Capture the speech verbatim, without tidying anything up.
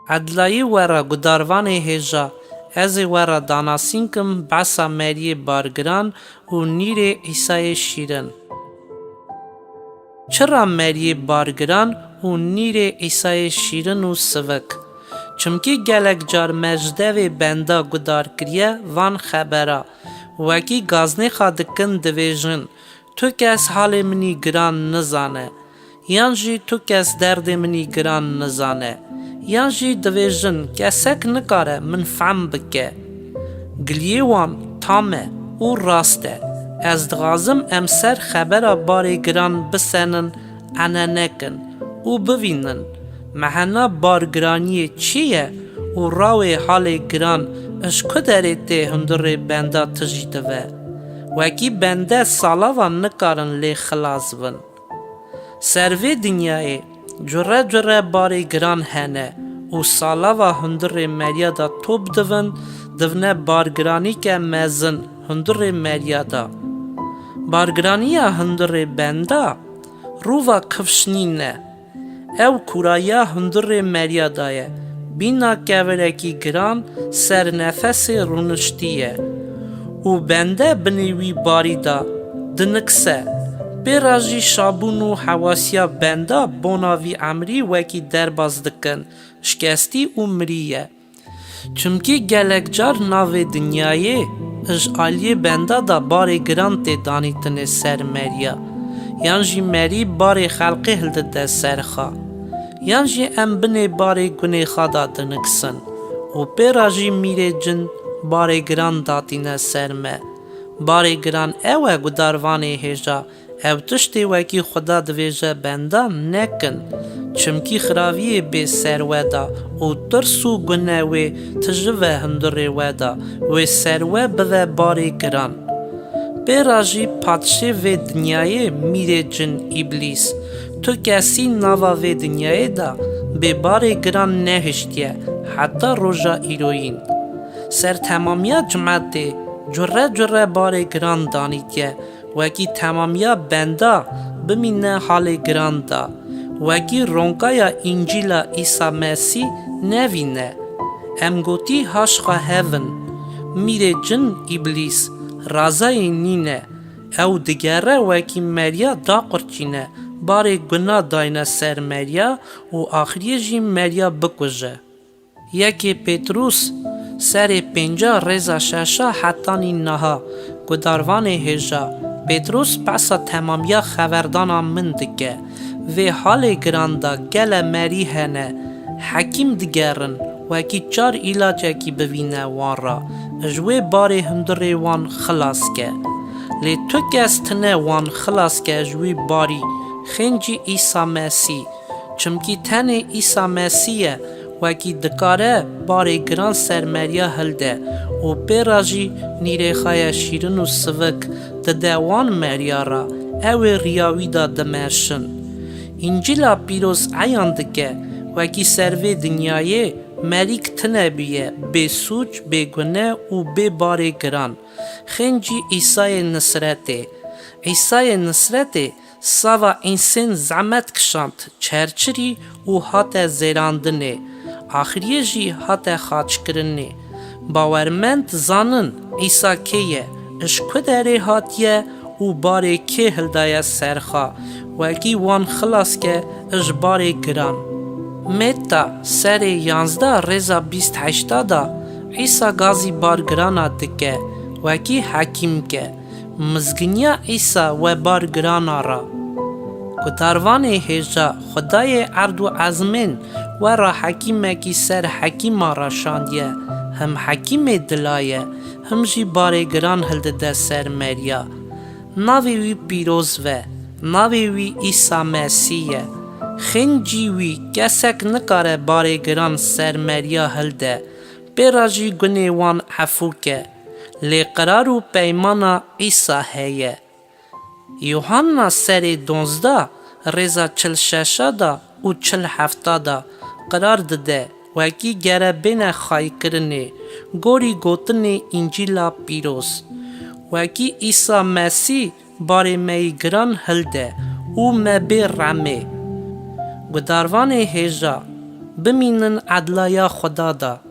Edlayî we re gudarvanê hêja, ez ê we re danasîn kim behsa meriyê bargiran û nîrê Îsayê şîrin. Çira meriyê bargiran û nîrê Îsayê şîrin û sivik? Çimkî gelek car me ji devê benda gudar kiriye van xebera, wekî gaznêxa dikin divêjin, tu kes halê min î giran nizane, yan jî tu kes derdê min î giran nizane, yan jî divêjin kesek nikare min fehm bike. Giliyê wan tam e û rast e. Ez dixwazim em ser xebera barê giran bisenin, ene nekin û bivînin mehena bargiraniyê çi ye û rawê halê giran ji ku derê tê hundirê benda tijî dive. Wekî bende salava nikarin lê xilas bin. Ser vê dinyayê cure cure barê giran hene û salava hundirê meriya de top dibin, divne bargiranîke mezin hundirê meriya de. Bargiraniya hundirê benda rûva kifşnîn e. Ew kûrayiya hundirê meriya de ye. Bîna kevirekî giran ser nefesê rûniştî ye û bende binê wî barî de dinikse. Pê re jî şabûn û hewasiya benda bona vî emrî wekî derbas dikin, şikestî û mirî ye. Çimkî gelek car navê dinyayê ji aliyê benda de barê giran tê danîtinê ser meriya, yan jî merî barê xelqê hildide ser xwe, yan jî em binê barê gunê xwe de diniksin û pê re jî mîrê cin barê giran datîne ser me. Barê giran ew e gudarvanê hêja, ew tiştê wekî Xuda divêje benda nekin, çimkî xiraviyê bê ser we de û tirs û gune wê tiji ve hundirê we de, wê ser we bive barê giran. Pê re jî padşê vê dinyayê mîrê cin Îblîs, tu kesî nava vê dinyayê de bê barê giran nehiştiye heta roja îroyîn. Ser temamiya cimetê cure cure barê giran danîtiye, wekî temamiya benda bimîne halê giran de, wekî ronkaya Încîla Îsa Mesîh nevîne. Em gotî haş xwe hevin. Mîrê cin Îblîs razayî nîne. Ew digere wekî meriya daqurçîne, barê guna dayne ser meriya û axiriyê jî meriya bikuje. Yekê Pêtrûs serê pênca rêza şeşa hetanî niha, gudarvanê hêja, Pêtrûs behsa temamiya xeverdana min dike. Vê halê giran de gele merî hene, hekîm digerin, wekî çar îlacekî bivîne wan re, ji wê barê hundirê wan xilas ke. Lê tu kes tine wan xilas ke ji wî barî, xêncî Îsa Mesîh. Çimkî tenê Îsa Mesîh ye, wekî dikare barê giran ser meriya hilde û pê re jî nîrê xwe ye şîrin û sivik dide wan meriya re, ew ê riya wî de dimeşin. Încîla Pîroz eyan dike, wekî ser vê dinyayê merîk tine bûye, bê sûc, bê gune û bê barê giran. Xêncî Îsayê Nisretê. Îsayê Nisretê sava însên zehmet kişand, çerçirî û hate zêrandinê, axiriyê jî hate xaçkirinê. Bawermend zanin Îsa kê ye, ji ku derê hatiye û barê kê hildaye ser xwe, wekî wan xilas ke ji barê giran. Metta serê yanzdeh rêza bîst heşta de Îsa gazî bargirana dike, wekî hekîm ke. Mizginiya Îsa we bar girana re. Gudarvanê hêja, Xwedayê erd û ezmên we re hekîmekî ser hekîma re şandiye, him hekîmê dila ye, him jî barê giran hildide ser meriya. Navê wî pîroz ve, navê wî Îsa Mesîh ye. Xêncî wî kesek nikare barê giran ser meriya hilde, pê re jî gunê wan efû ke. Lê qirar û peymana Îsa heye. Yuhanna serê donzdeh rêza çil şeşa de û çil hefta de qirar dide, wekî gere bêne xaykirinê, gorî gotinê Încîla pîroz. Wekî Îsa Mesîh barê me yî giran hilde û me bê remê. Gudarvanê hêja, Bimînin edla ya Xweda de.